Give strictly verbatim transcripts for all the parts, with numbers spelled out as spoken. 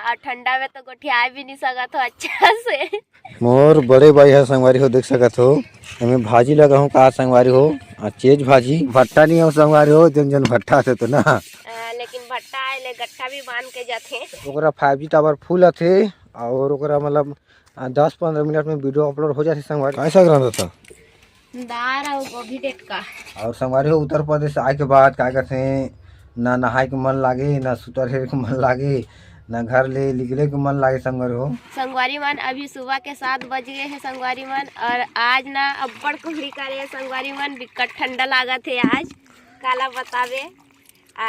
और ठंडा में तो गोठियाए भी नहीं सकत हो अच्छा से। मोर बड़े भाई ह संगवारी हो, देख सकत हो, एमे भाजी लगा हूँ का संगवारी हो, आ चेज भाजी, भट्टा नहीं हो संगवारी हो, जन जन भट्टा से तो ना। आ, लेकिन भट्टा आए ले गट्ठा भी बांध के जाथे। ओकरा फाइव जी टावर फुल आथे और ओकरा मतलब आ, दस पंद्रह मिनट में वीडियो अपलोड हो जाथे संगवारी। कैसा रहता था? दार अउ गोभी डेटका। और संगवारी हो, उत्तर प्रदेश आए के बाद का कहते हैं, ना नहाए के मन लागे, ना सूटर हेरे के मन लागे, ना घर ले निकले के मन लागे संगवारी हो। संगवारी मन, अभी सुबह के सात बज गए हैं संगवारी मन, और आज ना अब्बड़ कुहड़ी करे है संगवारी मन, बिकट ठंडा लागत है आज, काला बतावे।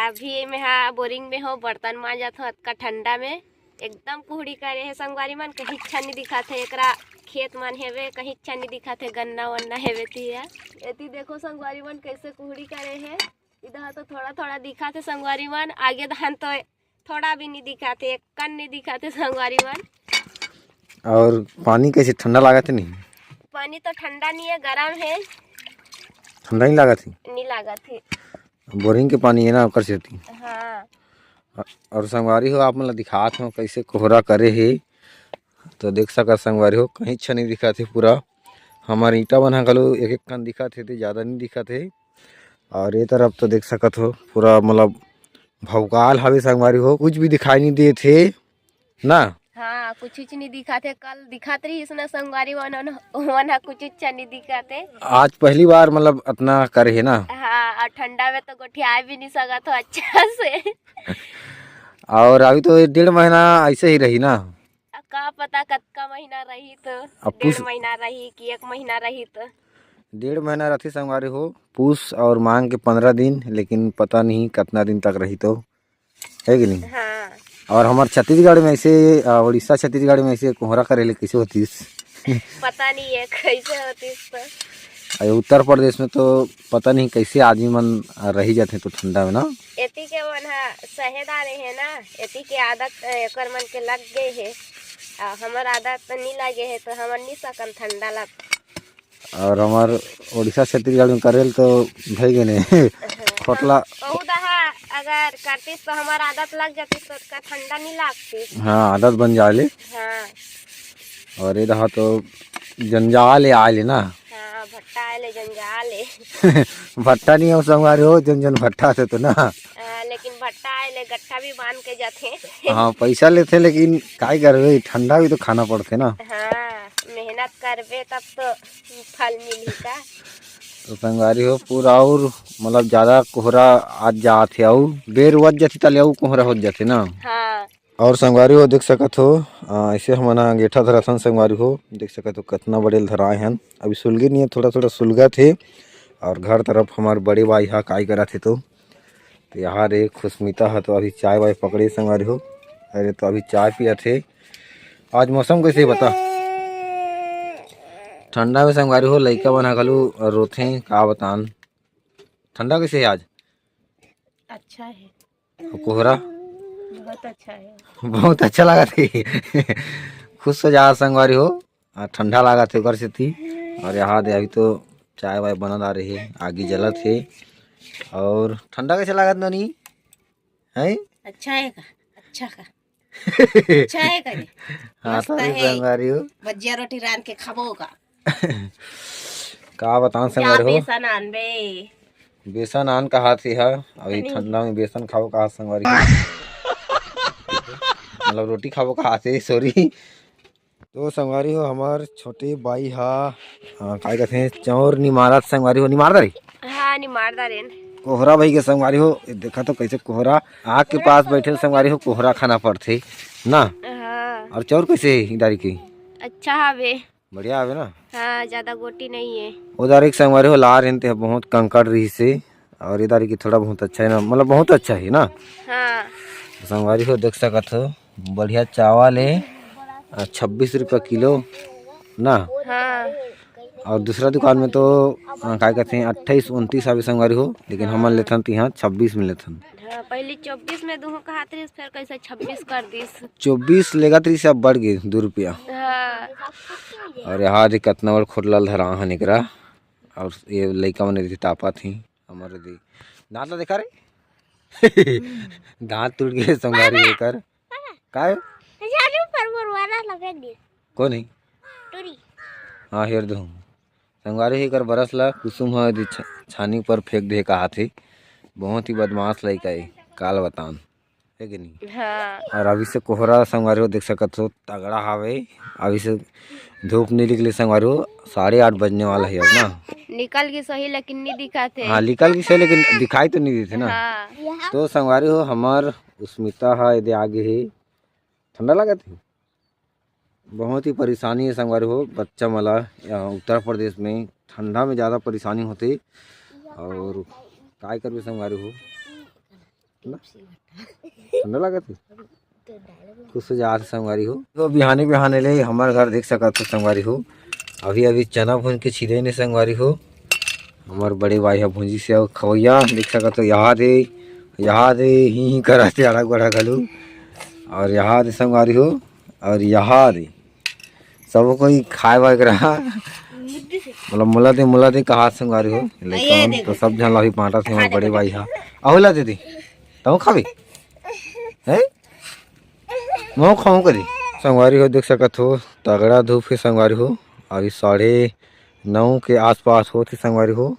अभी मैं हा बोरिंग में हो, बर्तन मांजत हो, अतका ठंडा में एकदम कुहड़ी करे है संगवारी मन, कहीं अच्छा नहीं दिखत है। एकरा खेत मन हेवे, कहीं अच्छा नहीं दिखत है, गन्ना वन्ना हेवे तिया। एती देखो संगवारी मन, कैसे कुहड़ी करे है। इधर तो थोड़ा थोड़ा दिखत है संगवारी मन, आगे धान तो थोड़ा भी नहीं दिखत है, एक कन नहीं दिखत है संगवारी मन। और पानी कैसे, ठंडा लागत है नहीं? पानी तो ठंडा नहीं है, गरम है। ठंडा नहीं लागत है? नहीं लागत है। बोरिंग के पानी है ना, ओकर सेती। हाँ। अ-, और संगवारी हो, आप मन ला दिखात हो कैसे कोहरा करे हे, तो देख सकत संगवारी हो, कहीं अच्छा नहीं दिखत हे पूरा। हमार ईंटा मन ह घलो एक एक कन दिखत हे, ते ज्यादा नहीं दिखत हे। और ये तरफ तो देख सकत हो, पूरा मतलब भौकाल हवे संगवारी हो, कुछ भी दिखाई नहीं देत हे ना। हाँ, कुछ कुछ नहीं दिखत हे। कल दिखत रहिस ना संगवारी मन, ओमन ह कुछ कुछ नहीं दिखत हे। आज पहली बार मतलब अतना करे हे ना। हाँ, और ठंडा में तो गोठियाए भी नहीं सकत हो अच्छा से। और अभी तो ये डेढ़ महीना ऐसे ही रही ना। अब का पता कतका महीना रही, तो अब डेढ़ पूछ- महीना रही कि एक महीना रही तो। डेढ़ महीना रहती संगवारी हो, पूस और मांग के पंद्रह दिन, लेकिन पता नहीं कितना दिन तक रही तो, है कि नहीं? हाँ। और हमार छत्तीसगढ़ में ऐसे, आ, उड़ीसा छत्तीसगढ़ में ऐसे कोहरा करे ले कैसे होतीस? पता नहीं है कैसे होतीस तो। अरे उत्तर प्रदेश में तो पता नहीं कैसे आदमी मन, आ, रही जाते तो ठंडा में ना। एती के मन ह सहे डारे हे ना, एती के आदत, अ, एकर मन के लग गए हे। आ, हमर आदत तो नहीं लगे हे, तो हमर नहीं सकन ठंडा ला। और हमार उड़ीसा छत्तीसगढ़ में करेल तो भई गए ने। खोटला। ओहू दहा अगर करतीस तो हमार आदत लग जातीस, तो का ठंडा नहीं लागतीस। हाँ, आदत बन जाए ले। हाँ। और ये दहा तो जंजाल ए आए ले ना। हाँ, भट्टा आए ले जंजाल ए। भट्टा नहीं हो संगवारी हो, जन जन भट्टा से तो ना। हाँ, लेकिन भट्टा आए ले गट्ठा भी बांध के जाथे। हाँ, पैसा लेथे, लेकिन काय करबे, ठंडा भी तो खाना पड़थे ना। हाँ, मेहनत करबे तब तो फल मिलही का। तो संगवारी हो, पूरा और मतलब ज्यादा कोहरा आज जात हे, अउ बेर वज जाथे तले अउ कोहरा हो जाथे ना। हाँ। और संगवारी हो देख सकत हो, आ, ऐसे हमन ह अंगेठा धरत हन संगवारी हो, देख सकत हो कितना बड़े ल धराए हन। अभी सुलगे नहीं है, थोड़ा थोड़ा सुलगत हे। और घर तरफ हमार बड़े भाई हा काय करत हे तो, तो यहाँ रे खुशमिता हा तो अभी चाय वाय पकड़े संगवारी हो। अरे तो अभी चाय पियत हे। आज मौसम कैसे हे बता? ठंडा में संगवारी हो लइका मन हा घलो रोथे, का बतान। ठंडा कैसे हे आज? अच्छा है। कोहरा? बहुत अच्छा है। बहुत अच्छा लागत हे। खुश हो जा संगवारी हो। आ, ठंडा लागत हे ओकर सेती। और यहाँ दे अभी तो चाय वाय बनत आ रही है, आगी जलत हे। और ठंडा कैसे लागत नोनी? हैं? अच्छा है का? अच्छा का? अच्छा है का जी? हाँ, मस्त तो अभी है। संगवारी हो। भजिया रोटी रांध के खाबो का? का बताऊं क्या संगवारी हो? बेसन आनबे? बेसन आन कहा थी हा, अभी नहीं। ठंडा में बेसन खाओ कहा संगवारी हो? मतलब रोटी खाओ कहा थी, सॉरी। तो संगवारी हो, हमार छोटे बाई हा, हाँ, काय कहते हैं, चौर निमारत संगवारी हो, निमारदा रे? हाँ, निमारदा रेन। कोहरा भाई के संगवारी हो, ये देखा तो कैसे कोहरा आग के पास बैठे संगवारी हो, कोहरा खाना पड़थे ना। हाँ। और चौर कैसे है इदारी की? अच्छा हवे। बढ़िया हवे ना? हाँ, ज्यादा गोटी नहीं है। उधर एक संगवारी हो ला रहे थे, बहुत कंकड़ रही से, और इधर की थोड़ा बहुत अच्छा है ना, मतलब बहुत अच्छा है ना। हाँ। तो संगवारी हो देख सकत हो, बढ़िया चावल है, आ, छब्बीस रुपया किलो ना। हाँ। और दूसरा दुकान में तो, आ, का कहते हैं, अट्ठाईस उनतीस अभी संगवारी हो, लेकिन हमन लेथन तो यहाँ छब्बीस में लेथन। हाँ, पहले चौबीस में दूहूँ कहत रहिस, फिर कैसे छब्बीस कर दिस। चौबीस लेगत रहिस, अब बढ़ गए दो रुपया। हाँ। और यहाँ दे कितना बड़ खोटला ल धरा हन एकरा। और ये लइका मन एदे तापत ही, हमर एदे। दांत ला देखा रे। दांत टूट गए संगवारी एकर। काय? कर मोर वाला ला फेंक दे। कौन है? टूरी। हाँ, हेर दो। संगवारी हो, एकर बरस ला कुसुम ह एदे छ-, छानी पर फेंक दे कहाथे। बहुत ही बदमाश लइका है, काल बतान, है कि नहीं? हाँ। और अभी से कोहरा संगवारी हो देख सकत हो, तगड़ा हावे। अभी से धूप नहीं निकले संगवारी हो, साढ़े आठ बजने वाला है अब ना। निकल के सही, लेकिन नहीं दिखाते। हाँ, निकल के सही, लेकिन दिखाई तो नहीं देते ना। हाँ। तो संगवारी हो, हमार उस्मिता हा एदे आगे है, ठंडा लागत है। बहुत ही परेशानी है संगवारी हो, बच्चा मला यहाँ उत्तर प्रदेश में ठंडा में ज़्यादा परेशानी होते। और काय करबे संगवारी हो, ना? ठंडा लागत है, खुश हो जात संगवारी हो। तो बिहाने बिहाने ले हमार घर देख सकत हो संगवारी हो, अभी अभी चना भून के छिले ने संगवारी हो। हमार बड़े भाई ह भूंजी से अउ खवैया देख सकत हो, यहाँ दे, यहाँ दे, ही ही करत हे अड़क बड़ा घलू। और यहाँ दे संगवारी हो, और यहाँ दे सब कोई खाए वाए के रहा। मतलब मोला दे, मोला दे कहा संगवारी हो, लेकिन तो सब झन ला भी बांटा थे हमार बड़े भाई हा। अहो ला दे दे, तहूँ खाबे? हैं? महूँ खाऊँ करी। संगवारी हो देख सकत हो, तगड़ा धूप है संगवारी हो। अभी साढ़े नौ के आसपास होत ही संगवारी हो,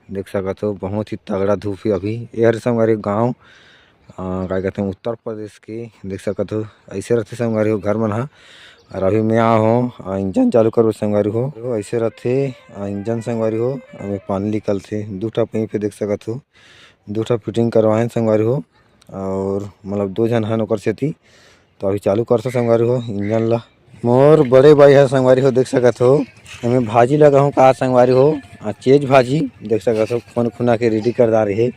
देख सकत हो, बहुत ही तगड़ा धूप है अभी। ये हरे संगवारी गाँव, अ, का कहते हैं, उत्तर प्रदेश के, देख सकत हो, ऐसे रहते संगवारी हो घर मन हा। और अभी मैं आ हो, अ, इंजन चालू करबो संगवारी हो, ऐसे रहते, अ, इंजन संगवारी हो, अभी पानी निकलते, दू ठा पाइप पे देख सकत हो, दू ठा फिटिंग करवाए संगवारी हो। और मतलब दो झन हन ओकर सेती, तो अभी चालू करथों संगवारी हो इंजन ला। मोर बड़े भाई ह संगवारी हो देख सकत हो, एमे भाजी लगाहूँ का संगवारी हो, आ चेज भाजी देख सकत हो, खोन खुना के रेडी कर डारे हे।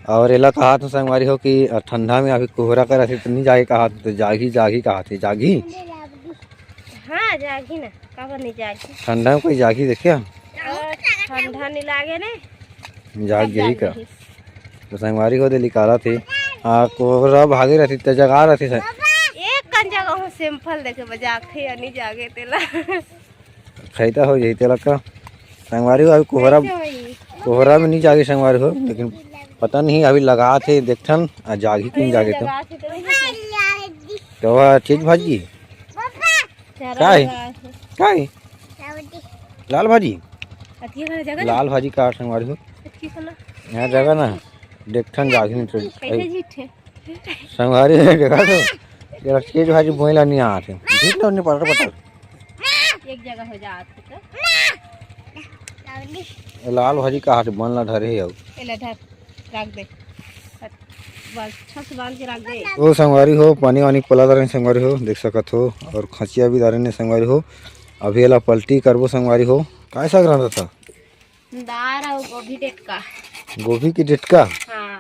और एला कहात हो संगवारी हो कि ठंडा में अभी कोहरा करत हे तो नहीं जागे कहात, तो जागी जागी कहात हे, जागी। हाँ जागी ना, काबर नहीं जागी? ठंडा में कोई जागी देखिया? और ठंडा नहीं लागे ने। जाग जाही का? तो संगवारी हो दे निकालत हे। आ, कोहरा भागे रहती त जगा रहती सर। एक कन जगह हो सैंपल देखे बजाथे या नहीं जागे तेला। खैता हो जाई तेला का? संगवारी हो अभी कोहरा, कोहरा में नहीं जागे संगवारी हो, लेकिन पता नहीं अभी लगात हे, देखथन आ जागी कि नहीं जागे तो। जगाथे तो नहीं जागे। तो वह चेज भाजी? चारा काय? लगाथे। काय? लाल भाजी? अतिया का जगह ना? लाल भाजी का संगवारी हो? अतिया का ना? यहाँ जगह ना, देखथन जागी नहीं तो। कैसे झिठे? संगवारी हो जगह तो, तेरा चेज भाजी बोइला नहीं आते। झिठ नहीं पटर पटर। एक जगह हो जात हे तो। ये लाल भाजी का हाथ बन ला धरे हे अउ। एला धर, रख दे। बस, अच्छा से बांध के रख दे। तो संगवारी हो, पानी वानी पला दरे संगवारी हो, देख सकत हो, और खचिया भी डारे ने संगवारी हो। अभी एला पलटी करबो संगवारी हो। काय साग रांधत हा? दार अउ गोभी डेटका। गोभी के डेटका? हाँ।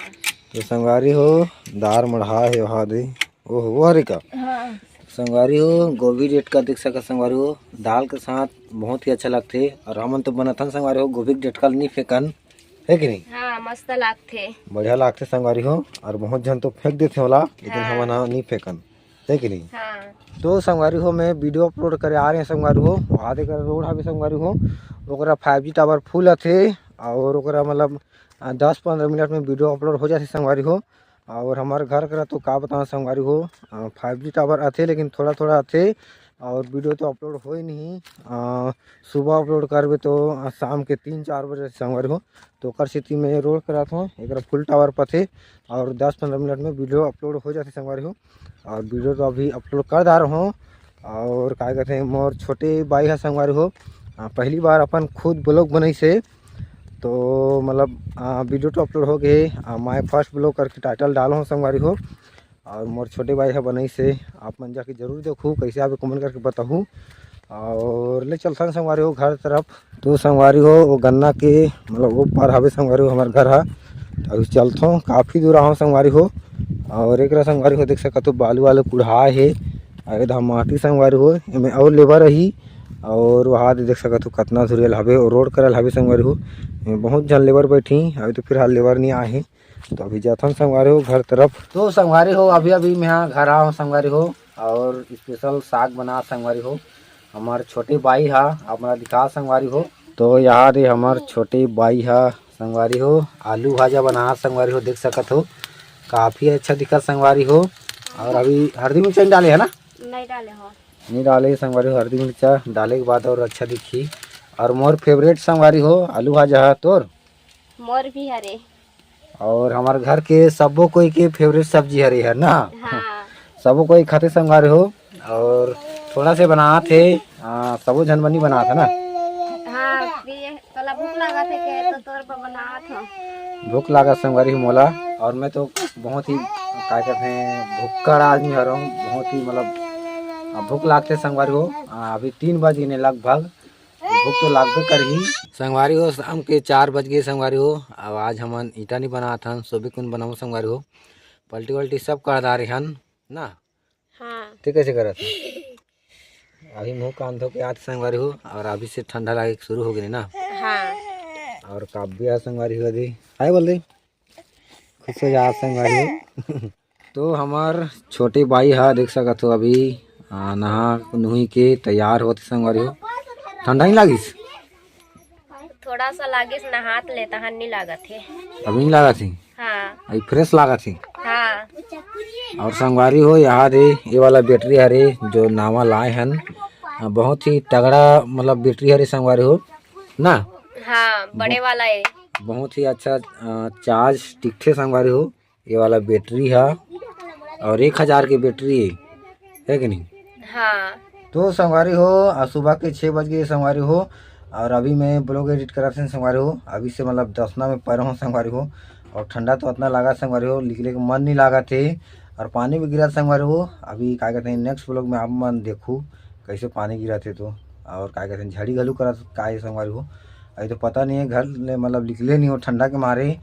तो संगवारी हो, दार मढ़ा हे वहा दे। ओह, वो हरे का? हाँ। संगवारी हो, गोभी डेटका देख सकत संगवारी हो, दाल के साथ बहुत ही अच्छा लगथे। और हमन तो बनाथन संगवारी हो, गोभी के डेटका ल नहीं फेंकन, है कि नहीं? हाँ, मस्त लागथे। बढ़िया लागथे संगवारी हो, और बहुत झन तो फेंक देथे ओला, लेकिन हाँ। हमन ह नहीं फेंकन, है कि नहीं? हाँ। तो संगवारी हो, मैं वीडियो अपलोड करे आ रहे हैं संगवारी हो, वहाँ देख रोड हावे संगवारी हो, ओकरा फाइव जी टावर फुल आथे, और ओकरा मतलब, आ, दस पंद्रह मिनट में वीडियो अपलोड हो जाथे संगवारी हो। और हमार घर करा तो का बताओ संगवारी हो, आ, फाइव जी टावर आथे, लेकिन थोड़ा थोड़ा आथे, और वीडियो तो अपलोड होए नहीं। आ, सुबह अपलोड करबे तो, आ, शाम के तीन चार बजे संगवारी हो, तो ओकर सेती मैं रोड करात हूँ, एकरा फुल टावर पथे, और दस पंद्रह मिनट में वीडियो अपलोड हो जाथे संगवारी हो। और वीडियो तो अभी अपलोड कर डारे हूँ। और का कहते हैं, मोर छोटे बाई ह संगवारी हो, आ, पहली बार अपन खुद ब्लॉग बनइस हे, तो मतलब, आ, वीडियो तो अपलोड हो गए, आ, माय फर्स्ट ब्लॉग करके टाइटल डालो हो संगवारी हो। और मोर छोटे बाई ह बनइस हे, आप मन जाके जरूर देखू, कैसे आप कमेंट करके बताहू। और ले चलथन संगवारी हो घर तरफ। तो संगवारी हो, वो गन्ना के मतलब वो पार हवे संगवारी हो हमार घर हा। तो अभी चलथों, काफ़ी दूर आहों संगवारी हो। और एकरा संगवारी हो देख सकत हो, बालू वालू कुढ़ाए हे, और एदे माटी संगवारी हो, एमे और लेबर रही। और वहाँ दे देख सकत हो, कतना धुरियल हवे, और रोड करल हवे संगवारी हो। एमे बहुत झन लेबर बैठी, अभी तो फिलहाल लेबर नहीं आए हे। तो अभी जाथन संगवारी हो घर तरफ। तो संगवारी हो, अभी अभी मैं हा घर आहों संगवारी हो, और स्पेशल साग बना संगवारी हो। हमार छोटे बाई हा अपना दिखा संगवारी हो। तो यहाँ दे हमार छोटे बाई हा संगवारी हो, आलू भाजा बना संगवारी हो, देख सकत हो, काफ़ी अच्छा दिखा संगवारी हो। और अभी हल्दी मिर्चा डाले है ना? नहीं डाले हो। नहीं डाले संगवारी हो, हल्दी मिर्चा डाले के बाद और अच्छा दिखी। और मोर फेवरेट संगवारी हो आलू भाजा हा। तोर? मोर भी हरे। और हमार घर के सबो कोई के फेवरेट सब्जी हरे है ना। हाँ। सबो कोई खाते संगवारी हो। और थोड़ा से बनात हे, आ, सबो झन बनी बनात है ना। हाँ, प्रिय, तोला भूख लागत हे के तो तोर पर बनात हो। भूख लागत संगवारी हो मोला। और मैं तो बहुत ही, का कहते हैं, भुक्कड़ आदमी हरहूँ, बहुत ही मतलब, आ, भूख लागते संगवारी हो। आ, अभी तीन बज गए लगभग, भूख तो लागबे करही। संगवारी हो, शाम के चार बज गए संगवारी हो। अब आज हमन ईटा नहीं बनात हन, सोबे कुन बनाऊ संगवारी हो। पलटी वल्टी सब कर डारे हन ना। हाँ। ठीक कैसे करत हन? अभी मुंह कान धो के आत संगवारी हो, और अभी से ठंडा लागे शुरू हो गए ना। हाँ। और काव्या संगवारी हो दी, हाय बोल दे, खुश हो जा संगवारी हो। तो हमार छोटे भाई हा देख सकत हो अभी, आ, नहा नुही के तैयार होत संगवारी हो। ठंडा नहीं लागिस? थोड़ा सा लागिस, नहात ले तहन नहीं लागत हे। अभी नहीं लागत हे? हाँ। अभी फ्रेश लागत हे। हाँ। और संगवारी हो, यहाँ दे ये वाला बैटरी हरे जो नावा लाए हन, आ, बहुत ही तगड़ा मतलब बैटरी हरे संगवारी हो ना। हाँ, बड़े वाला है। बहुत ही अच्छा, आ, चार्ज टिकथे संगवारी हो। ये वाला बैटरी है और एक हजार के बैटरी है, है कि नहीं? हाँ। तो संगवारी हो, आ, सुबह के छः बज गए संगवारी हो, और अभी मैं ब्लॉग एडिट करत हूँ संगवारी हो। अभी से मतलब दसना में पैर हूँ संगवारी हो, और ठंडा तो इतना लगा संगवारी हो, निकले के मन नहीं लागत हे, और पानी भी गिरा संगवारी हो। अभी का कहते हैं, नेक्स्ट ब्लॉग में आप मन देखू कैसे पानी गिरा थे तो, और का कहते हैं, झड़ी घलू करत का है संगवारी हो। अभी तो पता नहीं है, घर ले मतलब निकले नहीं हो ठंडा के मारे।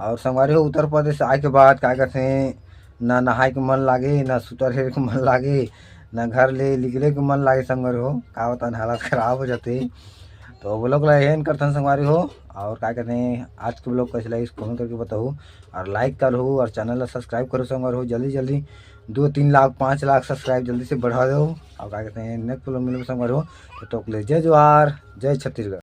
और संगवारी हो, उत्तर प्रदेश आए के बाद का कहते हैं, ना नहाए के मन लागे, ना सूटर हेरे के मन लागे, ना घर ले निकले के मन लागे संगवारी हो। का बतान, हालत खराब हो जाते। तो ब्लॉग ला एहन करथन संगवारी हो। और का कहते हैं, आज के ब्लॉग कैसे लगिस, कमेंट करके बताओ, और लाइक करो, और चैनल ला सब्सक्राइब करो संगवारी हो। जल्दी जल्दी दो तीन लाख, पाँच लाख सब्सक्राइब जल्दी से बढ़ा दो। और का कहते हैं, नेक्स्ट ब्लॉग मिलबो संगवारी हो। तो तोक ले जय जोहार, जय छत्तीसगढ़।